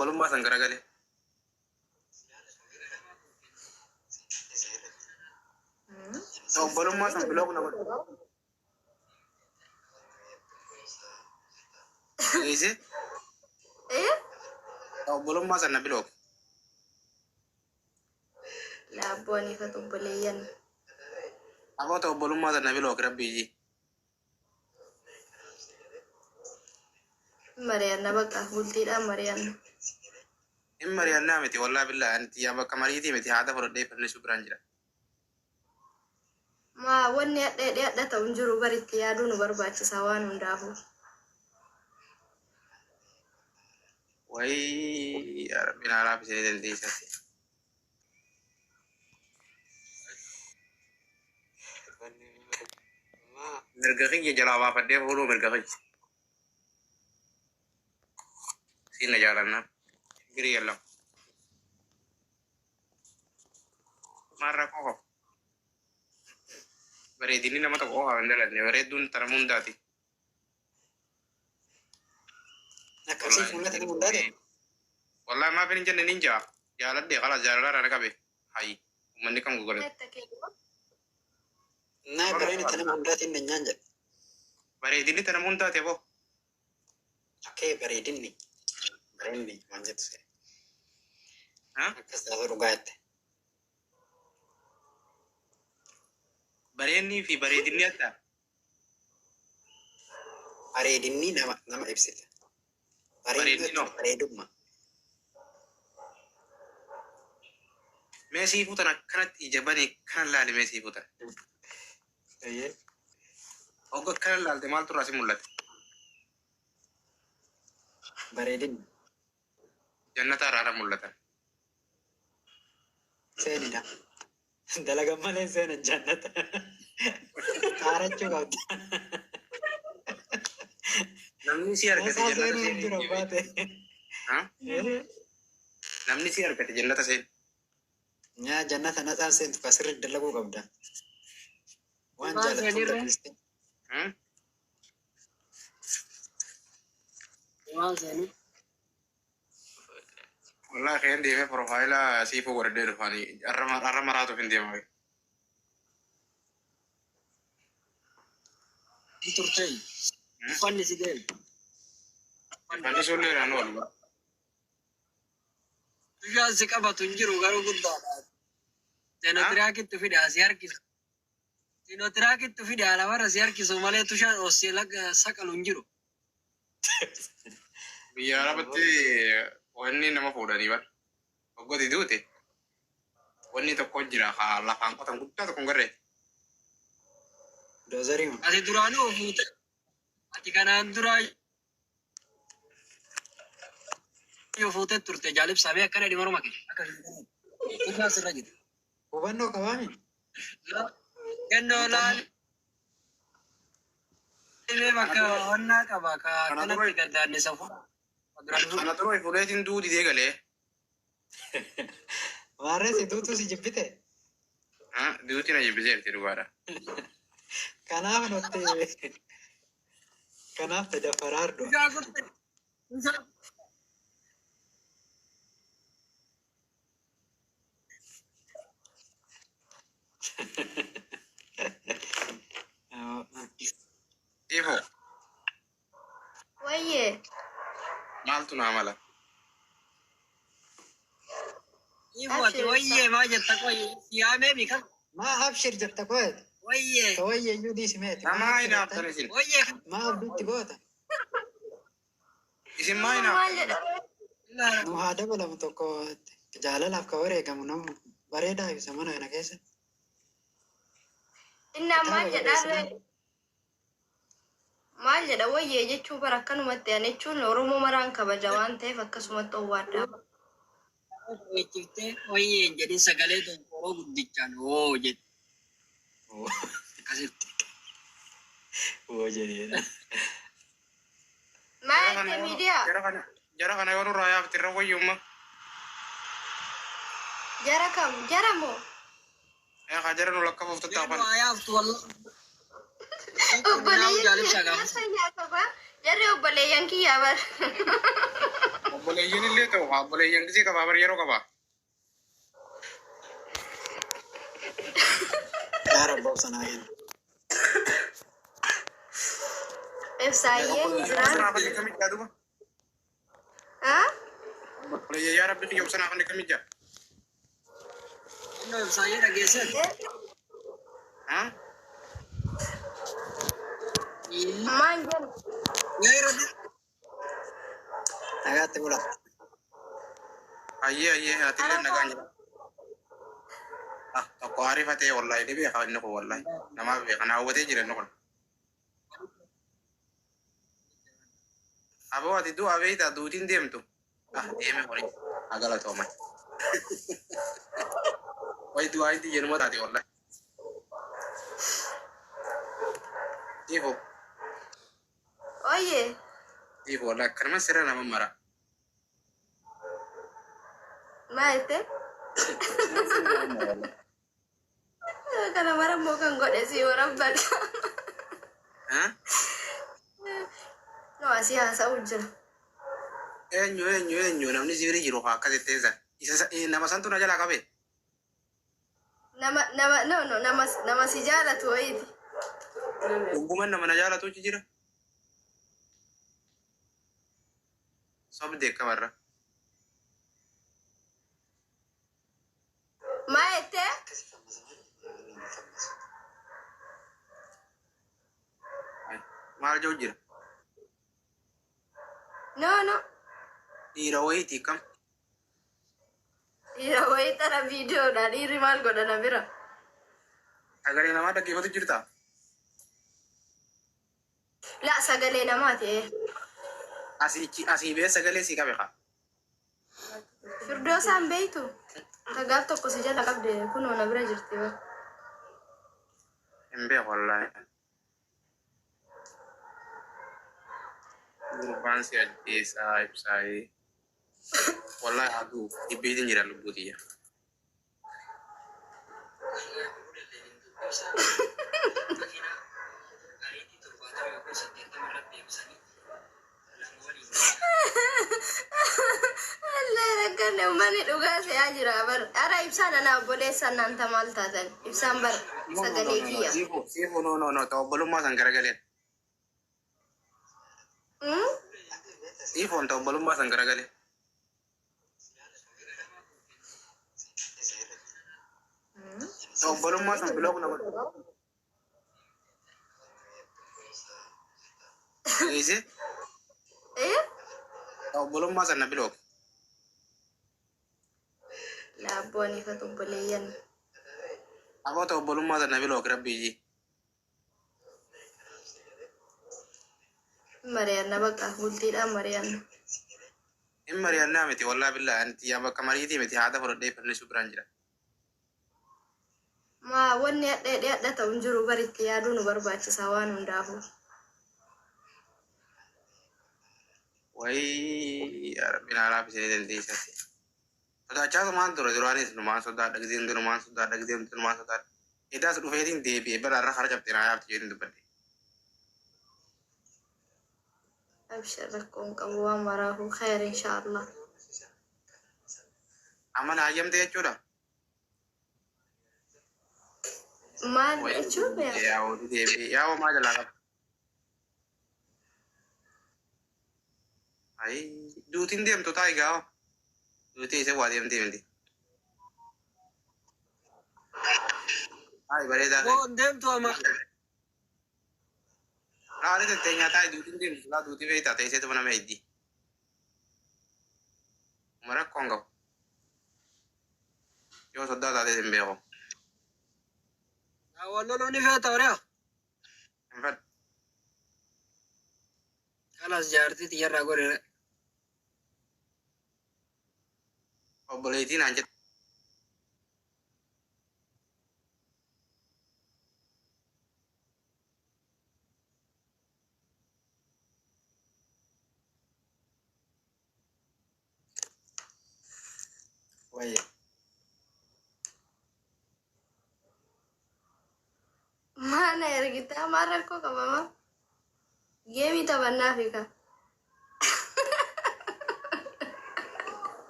Obbolummaa san garagale. Ta obbolummaa san block na godhe. Dhageessee? Eh? Ta obbolummaa san na block. Laa abboo ani ifatu obboleeyyan. Aboo ta obbolummaa san na block rabbii jii. Hin mari'anna baqa bultiidhaan mari'anna. Hin mari'annaa miti wallahi billahi ani tiyyaa bakka mariitii miti haada fudhadhee fannisuu biraan jira. Maa wanni hadha hidhee hadha ta'u hin jiru bar itti yaaduu nu barbaachisa waan hundaafuu. Wayii yaa rabbi naa laafisi ni dandeessati. Mirga kiyya jalaa baafadhee fuudhuu mirga kiyya. Siin na jaalannaa. Girii yallam. Maal rakkoo qaba? Bareedinni nama tokko qofaaf hin dhalanne. Bareedduun tana hundaati. Akkasii fuula tana hundaati. Wallahi maaf hin jenne nin jaa. Jaaladhe kalaas jaalala na qabe. Hayi. Uummanni kam gogolee. Netta kee Naa bareedni tana hundaati hin nyaan jedhe. Bareedinni tana hundaati aboo. Akkee bareedinni. Bareedni waan jettu se'e. Ha? Akkas taatu dhugaa jette. Bareennii fi bareedinni adda. Bareedinni nama nama ibsita. Bareedni Bareedni noo. bareedummaa. Mee siifuu tana akkanatti ija banii kana laali mee siifuu tana. Eeyyee. Hogga akkana laalte maaltu irraa si mul'ata? Bareedinni. Jannata irraa na mul'ata. Seenidha. Dalagan malee seenan jannata. Xaarachuu qabda. Namni si argate Tasaa jannata seenuu hin seeni. jiru baate. Ha? Namni si argate jannata seeni. Nyaa jannata naxaan seentu ka sirri dalaguu qabda. Waan Maal jaalattu hunda seenirree? dhiiste. Hmm? Maal seeni? Wallahi keen deemee profaayila siifuu godhadhee dhufaanii arra maraatuuf hin deema. Turte. Uffanni si ga'e. Fanni sun leeraan oolu. Bishaan si qabatu hin jiru garuu guddaadha. Seenootiraakitti fide asii harkisu. Seenootiraakitti fide alawarra si harkisu malee tushaan ossee laga saqalu hin jiru. Biyya Arabatti wanni nama fuudhanii bar. Hoggoti duute wanni tokko jira haa lafaan qotan guddaa tokko hin garree. Doozarii moo? Ati duraanuu fuute. Ati kanaan dura yoo fuutee turte jaalibsaamee akkana dhima morma kee. Akka tushaan sirra jira. Hubannoo qabaami? Kennoo laal. Dhibee bakka honnaa qaba ka akkanatti gaddaannisa fuudha. Kana dura fuudheetiin duu didee galee. Maarree si duutuu si jibbite? Duuti na jibbiseerti dhugaadha. Kanaaf nutti kanaaf tadaffaraa ardu'a. Tushaa gurte. Tushaa. Ifo Wayyee. maaltu naa mala? Ifu ati wayyee maa jetta qoyye siyaamee mi kan Maa abshir jetta qo'eet? wayyee Ka wayyee iyyuu dhiisi meeti. Maa Namaa abshir hin jetta? haaftan isin. wayyee Maa abdiitti goota? Isin maa hin Maal haaftan? jedha? Nu haa dabalamu tokko jaalalaaf ka wareegamu nama bareedaa ibsa mana kana keessa. Inni maal Kitaaba jedha? barreessinaa. Maal jedha wayyee jechuu bara akkanumatti ani jechuun Oromoo maraan kabaja waan ta'eef akkasumatti owwaadha. Weechiftee wayyee hin jedhin sagalee donkoroo guddichaan hoo jedhe. Akkasitti. Woo jedheedha. Maal jette miidiyaa? Jara kana yoo nurraa yaafte irra wayyumma. Jara kam? Jara moo? Haa jara nu lakkafuuf Mee tattaafan. nu haa yaaftu wallah. Obboleeyyan Jaalibsaa gaafa. kiyyaa. Jarri obboleeyyan kiyyaa bara. Obboleeyyiin illee ta'u obboleeyyan gisee qabaa bar yeroo qabaa. Yaa Rabbi obsanaa kennu. Ibsaayyee jiraan. Obsanaa fanni kamijjaa duba. Haa? Obboleeyyan yaa Rabbi kiyya obsanaa fanni kamijjaa. Innoo ibsaayyee dhageesseet. Haa? Maan jedhu? Yaa irra Nagaatti bula. Ayyee ayyee ati illee nagaan jira. Ah tokko ariifatee wallahi ni beeka inni kun wallahi namaaf beeka na hawwatee jira inni kun. Aboo ati du'a beektaa duutiin deemtu. Ah deeme kuni haa galatooman. Wayi du'aa itti jenuma taate wallahi. Siifo Oye. siifo wallahi akkanuma sirra nama mara. Maal jette? Kana mara immoo kan godhe si warabbadha. Haa? No asii haasa'u jira. Eenyu eenyu eenyu namni si bira jiru haa akkas jetteessa. Isa nama santu na jalaa qabe. Nama nama no no nama nama si jaalatu wayiiti. Dhuguman nama na jaalatu jira. Sobdee kamarra. Maal jette? Akkasii fammasa malee nama fammasa. Maal jiru jira? No no. Dhiira wayiitii kam? Dhiira wayii xara viidiyoodha. Dhiirri maal godha na bira? Sagalee namaa dhaggeeffatu jirtaa? La sagalee namaati. Asii asii bee sagalee sii qabe haa. Firdoosaan beeytu? Ta gaaf tokko si jala qabde kunoo na bira jirti bara. Hin beeku wallaahi. Gurbaan si ajjeesaa ibsaayee. Wallaahi haa du'u dhibbeetiin jira lubbuu tiyya. Allah rakkanne uummanni dhugaa se'aa jira bar. Ara ibsaan ana obboleessaan naan ta maal taatan? Ibsaan bar sagalee kiyya. Siifuu siifuu no no no ta'u obbolummaa san garagaleen. Hmm? Siifoon ta'u obbolummaa san garagalee. Ta'u obbolummaa san block na godhe. Dhageessee Eh? ta'u obbolummaa san na block. Laabboon ifatu obboleeyyan. Aboo ta'u obbolummaa san na block rabbiyyii. Mari'anna bakka bultiidhaan mari'anna. Hin mari'annaa miti wallaahi billaahi anti yaa bakka mariitii miti haada fudhadhee fannisuu biraan jira. Maa wanni hadhee hadha ta'u hin jiru baritti yaaduu nu barbaachisa waan hundaafuu. Wayii yaa rabbi naa laaffisee dandeessatti. Sodaachaa tumaan ture duraanis numaan sodaadha giseen numaan sodaadha giseen numaan sodaadha. Edaas dhufeetiin deebi'ee balaarra kara cabxee naa yaabti jedheen dubbadhe. Abshir rakkoon qabu waan maraafuu khayr inshaallah. Amma na hayyamte jechuudha. Maal jechuun Yaa oduu deebi'ee yaa homaa jalaa qaba. Ayi duutiin deemtu taa'i gaafa. Duutii isa waa deemtee miti. Taa'i bareedaa ta'e. Moo deemtu ama. Raali tetteenyaa taa'i duutiin deemtu laa duutii fe'itaa teesseetu nama heddii. Uma rakkoon qabu. Yoo soddaa taates hin beeku. Wal loluu ni feeta horiyaa. Hin fedhu. Kalas jaartii xiyyarraa godhe. Obboleettiin aan jette. Wayya. Maana ergitaa maal rakkoo qabama? Geemii taphannaa fi ka.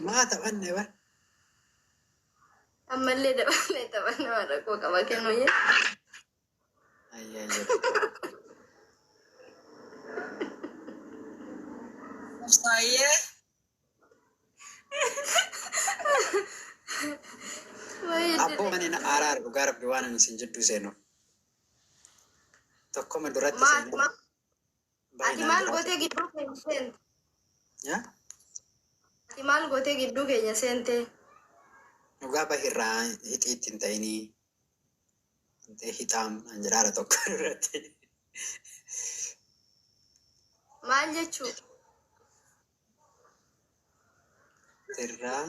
Maa taphanne bar. Ammallee dabalee taphanne waan rakkoo qaba kennu jee. Ayya ayya. Mustaayyee Abboo ani na aaraa dhugaa rabbi waan ani isin jidduu seenu. Tokkoma duratti Maal seenu. Ati maal gootee gidduu keenya seente? Yaa? Ati maal gootee gidduu keenya seente? Dhugaa bahirraa hixii ittiin ta'inii hixaam an jedhaara tokko duratti. Maal jechuu? Irraa